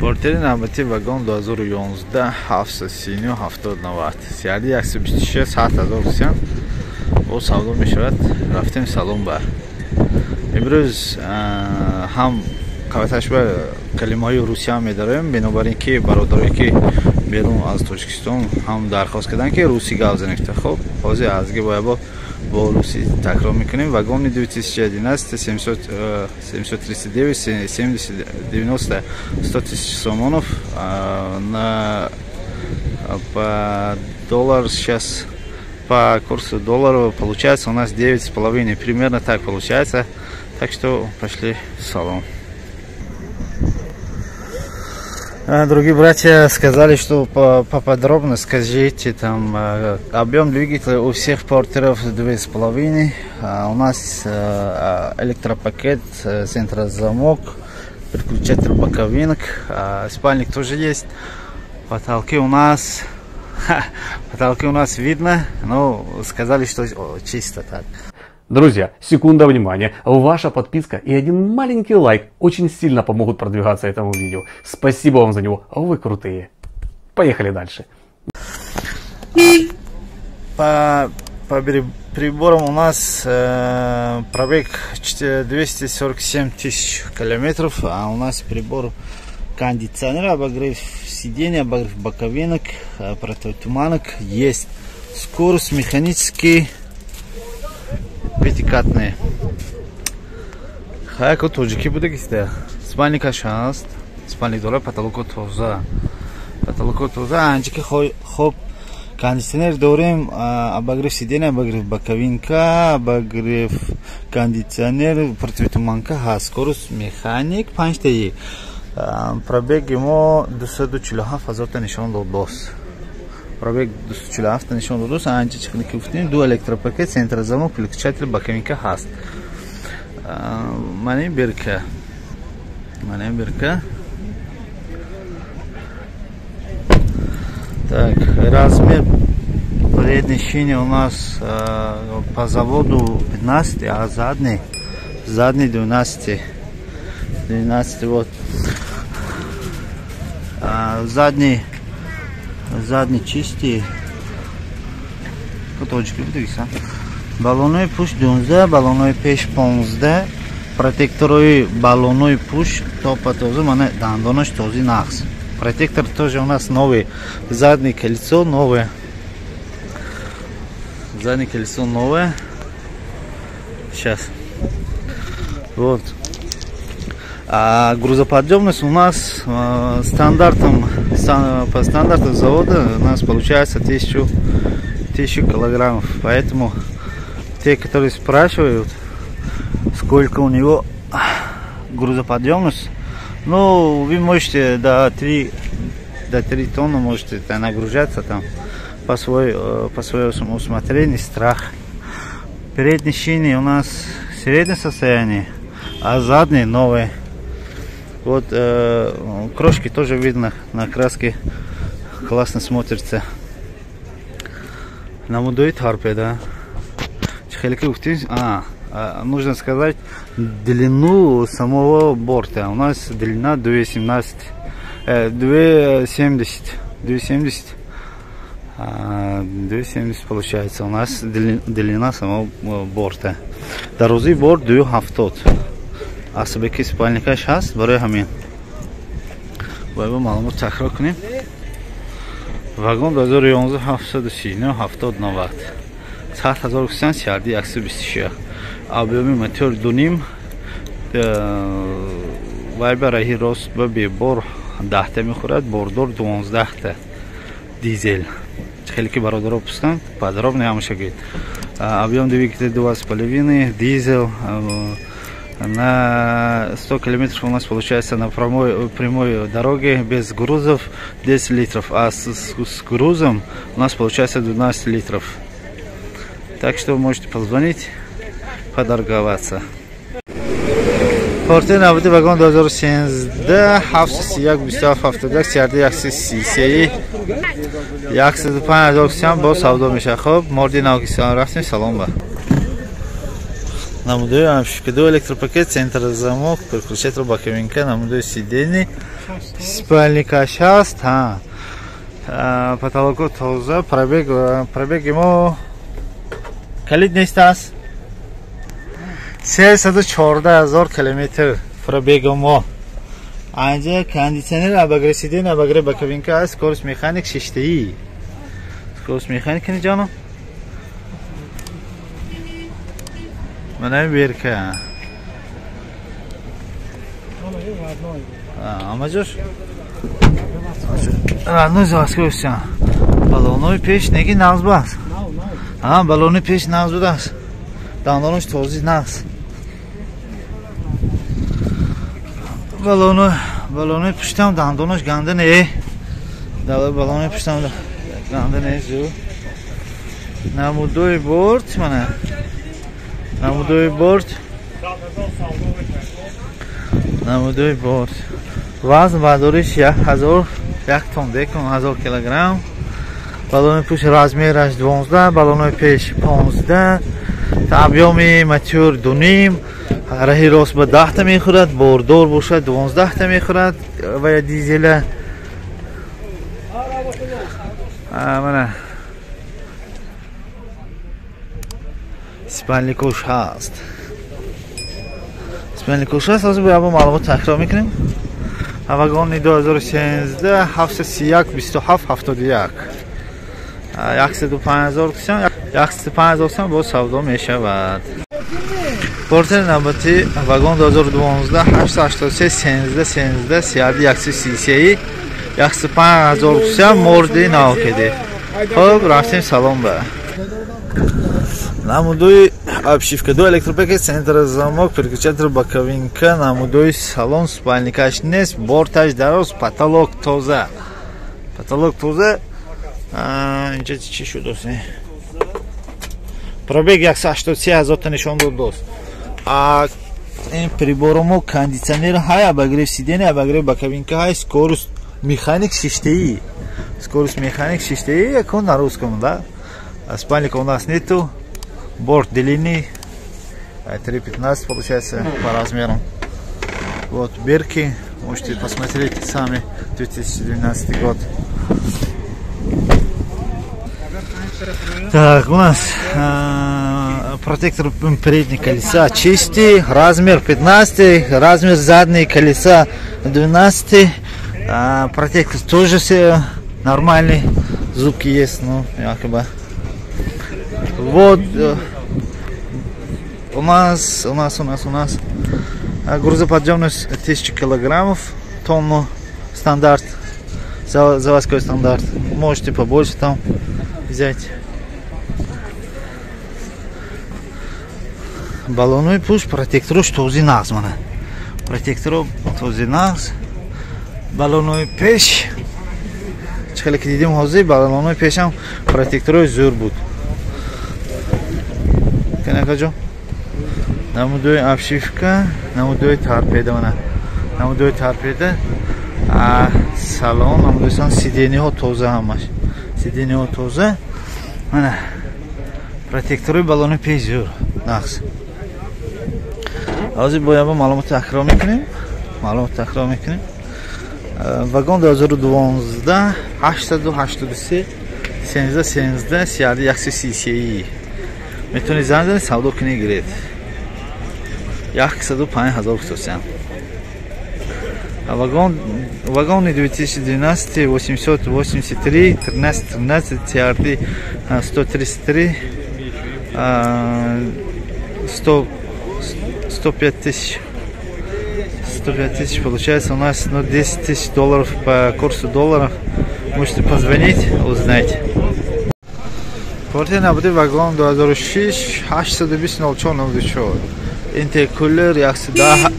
Портери навбати вагон 2011 739 70 90 CRD 126 7000 сиам бо савдо мешавад. Рафтем салон ба. Имрӯз ҳам қабаташ ба калимаҳои русия медароем, бинобар ин ки бародарое ки берун аз Тоҷикистон ҳам дархост карданд ки русӣ гап занем. Хоб, ҳозир азги бояд бо русӣ такрор мекунем. Вагони 2011 739 70 90 100 тысяч сомонов на по доллар сейчас по курсу доллара получается у нас 9,5, примерно так получается. Так что пошли в салон. Другие братья сказали, что поподробно скажите, там объем двигателя у всех портеров 2,5. У нас электропакет, центрозамок, переключатель боковинок, спальник тоже есть. Потолки у нас, потолки у нас видно, но сказали, что чисто так. Друзья, секунда внимания. Ваша подписка и один маленький лайк очень сильно помогут продвигаться этому видео. Спасибо вам за него, вы крутые. Поехали дальше. По приборам у нас пробег 247 тысяч километров, а у нас прибор кондиционер, обогрев сиденья, обогрев боковинок, противотуманок есть. Скорость механический. Пятикатные. Хайко тоҷикӣ буда гиста. Спальникаш ҳаст. Спальник дора, потолоко тоза. Потолоко тоза, анчики хоб кондиционер дорем, обогрев сиденья, обогрев боковинка, обогрев кондиционер, противотуманка ҳаст. Скорость механик 5 таи. Пробеги мо 247 ҳазорта нишон дод боз. Пробег 247 нишон додааст. Анча чиқни ки гуфтем, ду электропакет, центрозамок, переключатель боковинка ҳаст. Мана ин бирка. Мана ин бирка. Так, размер передней шины у нас по заводу 15, а задний 12. 12 вот. Задний чистый. Тоҷикӣ будагиса. Баллонои пушт 12, баллонои пеш 15, протекторҳои баллонои пушт топа тоза, мана дандонаш този нақс. Протектор тоже у нас новый, заднее колесо новое. Заднее колесо новое. Сейчас. Вот. А грузоподъемность у нас стандартом, по стандарту завода у нас получается 1000 килограммов. Поэтому те, которые спрашивают, сколько у него грузоподъемность, ну, вы можете до 3 тонны можете нагружаться там по своему усмотрению, страх. Передние шины у нас среднее состояние, а задние новые. Вот крошки тоже видно на краске, классно смотрится. Намудои торпеда. Нужно сказать длину самого борта. У нас длина 2,17, 2,70, 2,70, 2,70 получается у нас длина самого борта. Дарозии борт 2,70. Асабеки спальникаш ҳаст барои ҳамин. Бояд маълумот такрор кунем. Вагон 2011 739 70 90 100 000 CRD 126. Объёми мотор 2,5, вай ба раҳи рост ба бебор 10та мехӯрад, бордор 12та. Дизел. Хеле ки бародаро пустанд, подробно ҳамаша гӯед. Объем двигателя 2,5, дизел. На 100 километров у нас получается на прямой дороге без грузов 10 литров, а с грузом у нас получается 12 литров. Так что можете позвонить, поторговаться. Портер навбати вагон 2013 731 27 71 CRD 133 105 000 бо савдо мешавад. Хоб, морди навкисон рафтем, салом ба. Намудои обшивка, ду электропакет, центр замок, переключатель боковинка, намудои сидени, спальникаш ҳаст, ҳа. Потолоко тоза, пробеги мо калид нест аст. 314 000 километр пробеги мо. Анҷа кондиционер, обогрев сидени, обогрев боковинка аст, скорость механик шиштаи. Скорость механик кини ҷоно? Манам берка. Ама ҷош? Родной заводской усян. Балонои пеш неги нағз бас. Ҳа, балони пеш нағз будааст. Дандонош този нағз. Балонои пуштам дандонош ганда не. Балонои пуштам ганда не зу. Намудои борт мана. Намудои борт. Намудои борт. Вазн бардориш 1000 як тон декун 1000 килограмм. Балони пуш размераш 12, балонои пеш 15. Объёми мотор 2.5, раҳи рост ба 10 та мехӯрад, бордор бошад 12 та мехӯрад ва я дизела. Мана спальникош ҳаст. Спальникош ҳаст. Ҳозир бо маълумот такрор мекунем. Вагони 2013 731 27 71 105 000 кисан, 105 000 кисан боз савдо мешавад. Портери навбати вагон 2012 883 13 13 CRD 133 105 000 кисан морди навкеди. Хоб, рафтем салон ба. Намудои обшивка, ду электропакет, центр замок, переключатель боковинка, намудои салон, спальникаш нест, борташ дароз, потолок тоза. Потолок тоза. Инҷа чӣ шуд дӯст? Пробег 183 ҳазор та нишон дод дӯст. Ин приборомо кондиционер ҳай, обогрев сиденья, обогрев боковинка ҳай, скорость механик шиштаи. Скорость механик шиштаи, якон на русском, да? Спальника у нас нету. Борт длинный, 3,15 получается по размерам. Вот бирки, можете посмотреть сами, 2012 год. Так, у нас протектор переднего колеса чистый, размер 15, размер заднего колеса 12. Протектор тоже все нормальный, зубки есть, ну, якобы. Вот у нас грузоподъемность 1000 килограммов, тонну, стандарт, заводской стандарт. Можете побольше там взять. Баллонои пуш протекторош този нағз мана. Протекторо този нағз. Баллонои пеш чӣ хеле ки дидем ҳозир, баллонои пешам протекторои зӯр буд. Канакаҷо? Намудои обшивка, намудои торпеда мана. Намудои торпеда. Салон, намудои салон, сидениҳо тоза ҳамаш. Сидениҳо тоза. Мана протекторои баллони пеш зӯр, нағз. Ҳозир бо яба маълумот такрор мекунем. Маълумот такрор мекунем. Вагон 2012 883 13 13 CRD 133. Метавонед занг занед, савдо кунед, гиред. 105 000 хусусиян. Вагоны 2012 883 13 13 CRD 133 100 105 тысяч. 105 тысяч получается у нас, ну, 10 тысяч долларов по курсу долларов. Можете позвонить, узнать. Портер набуди вагон 2006 820 04 94 интеркулер 110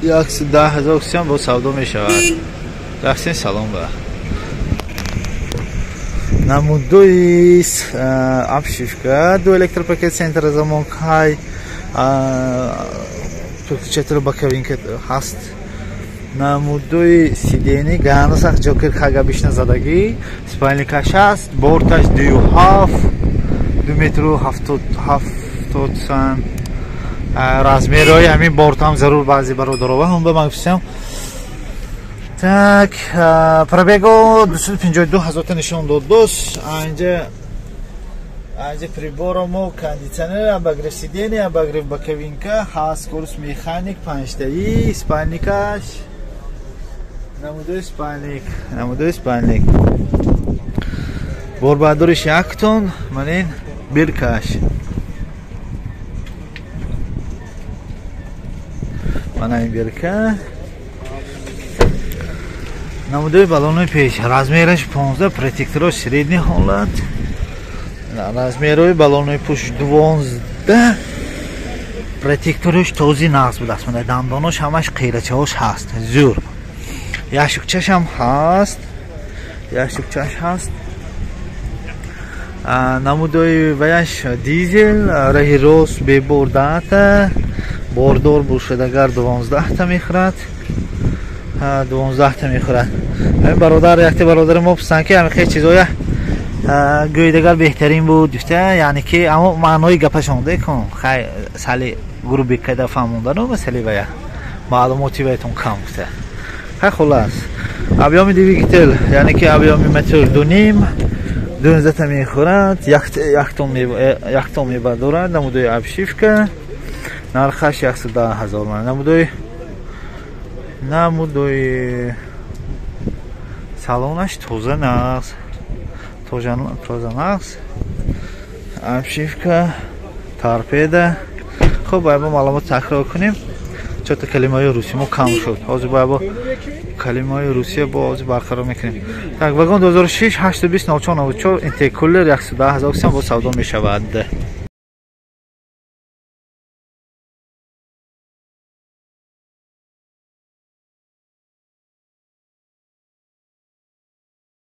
110 ҳазор сиён бо савдо мешавад. Рафтем салон ба. Намудои обшивка, ду электропакет, центр замок ҳай, переключатель боковинка ҳаст. Намудои сидени ганасах ҷокер хагабишна задагӣ, спальникаш ҳаст, борташ 2,7, 2 метру 70 сан. Размерҳои ҳамин бортам зарур баъзе бародарова ҳам ба ман гуфтам. Так, пробего 252 ҳазорта нишон дод дӯст. Инҷа приборомо кондиционер, обогрев сиденья, обогрев боковинка, ҳаст скорость механик, панҷтаи, спальникаш, намудои спальник, намудои спальник. Борбардориш як тон, манин биркаш. Мана ин бирка. Намудои баллонои пеш, размераш 15, протекторо средний ҳолат. Размерои баллонои пушт 12, протектораш този нағз будааст. Мана дандонош ҳамаш қирачаҳош ҳаст, зӯр. Яшукчашам ҳаст, яшукчаш ҳаст. Намудои ваяш дизел, раҳи рост бебор 10та, бордор бошад агар 12та мехӯрад. 12та мехӯрад. Ҳамин бародар, якте бародари мо пурсанд ки ҳамин хел чизоя гӯйдагар беҳтарин буд гуфта, яъне ки аммо маънои гапашон декун хай сали груби када фаҳмондану масали вая маълумоти ваятон кам гуфта. Хай хулас. Объёми двигател, яъне ки объёми мотор 2.5, 12та мехӯрад, як тон мебардорад. Намудои обшивка, нархаш 110 ҳазор ман. Намудои салонаш тоза нағз, тоза нағз. Обшивка, торпеда. Хуб, бояд бо маълумот такрор кунем. Чорта калимаҳои русӣ мо кам шуд. Ҳозир бояд бо калимаҳои русия бо ҳозир барқарор мекунем. Так, вагон 2006 820 04 94 интеркулер 110 ҳазор сом бо савдо мешавад.